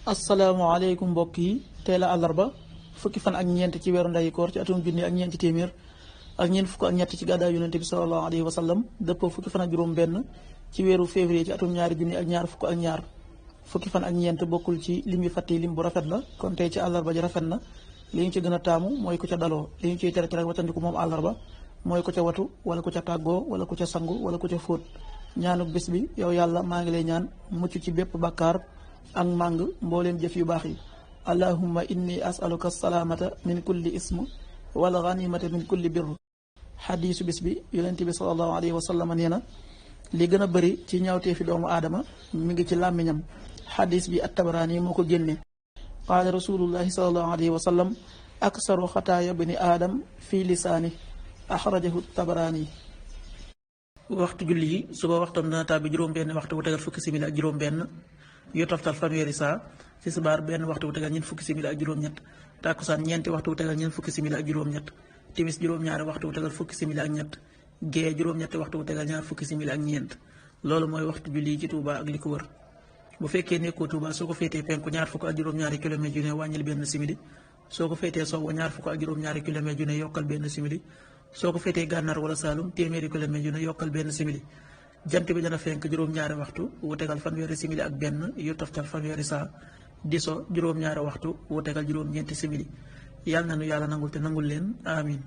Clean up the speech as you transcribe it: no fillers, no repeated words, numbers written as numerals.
asalaamaaleykum mbokk yi tey la àllarba fukki fan ak ñeent ci weeru ndayi koor ci atum junni ak ñeenti téeméer ak ñeent fukk ak ñett ci gàddaay yonente bi sallallahu alayhi wa sallam dëppoo fukki fan ak juróom benn ci weeru février ci atum ñaari junni ak ñaar fukk ak ñaar fukki fan ak ñeent bokkul ci lim yi fàtte lim bu rafet la kon tey ci àllarba ji rafet na li ñu ci gën a taamu mooy ku ca daloo li ñu ciy tere ci rek watandiku moom àllarba mooy ku ca watu wala ku ca tàggoo wala ku ca sangu wala ku ca fóot ñaanuk bés bi yow yàlla maa ngi lay ñaan mucc ci bépp bàkkaar ak màng mbooleem jëf yu baax yi allahumma inni asaluka salaamata min kulli ism wala ganimata min kulli birr xadiisu bis bi yonent bi sallallahu alayhi wa sallam nee na li gën a bëri ci ñaawteefi doomu aadama mi ngi ci làmmiñam xadiis bi at-Tabaraani moo ko génne qaala rasulullahi sallallahu alayhi wa sallam aksaru xataaya bani aadam fii lisaani axrajahu at-Tabaraani. waxtu julli yi suba waxtoom dana tàbbi juróom-benn waxtu wu tegal fukki simili ak juróom-benn yu toftal fanweeri saa tisbaar benn waxtu wu tegal ñeent fukki simili ak juróom-ñett takkusaan ñeenti waxtu wu tegal ñeent fukki simili ak juróom-ñett timis juróom-ñaari waxtu wu tegal fukki simili ak ñett gee juróom-ñetti waxtu wu tegal ñaar fukki simili ak ñeent loolu mooy waxtu julli yi ci Touba ak li ko wër. bu fekkee nekkoo Touba soo ko féetee penku ñaar fukk ak juróom-ñaari kilomètre yu ne wàññil benn simili soo ko féetee sowwu ñaar fukk ak juróom-ñaari kilomètre yu ne yokkal benn simili soo ko féetee gànnaar wala Saalum téeméeri kilomètre yu ne yokkal benn simili jant bi dana fenk juróom-ñaari waxtu wu tegal fanweeri simili ak benn yu toftal fanweeri saa di so juróom-ñaari waxtu wu tegal juróom-ñeenti simili yàlla na nu yàlla nangul te nangul leen amin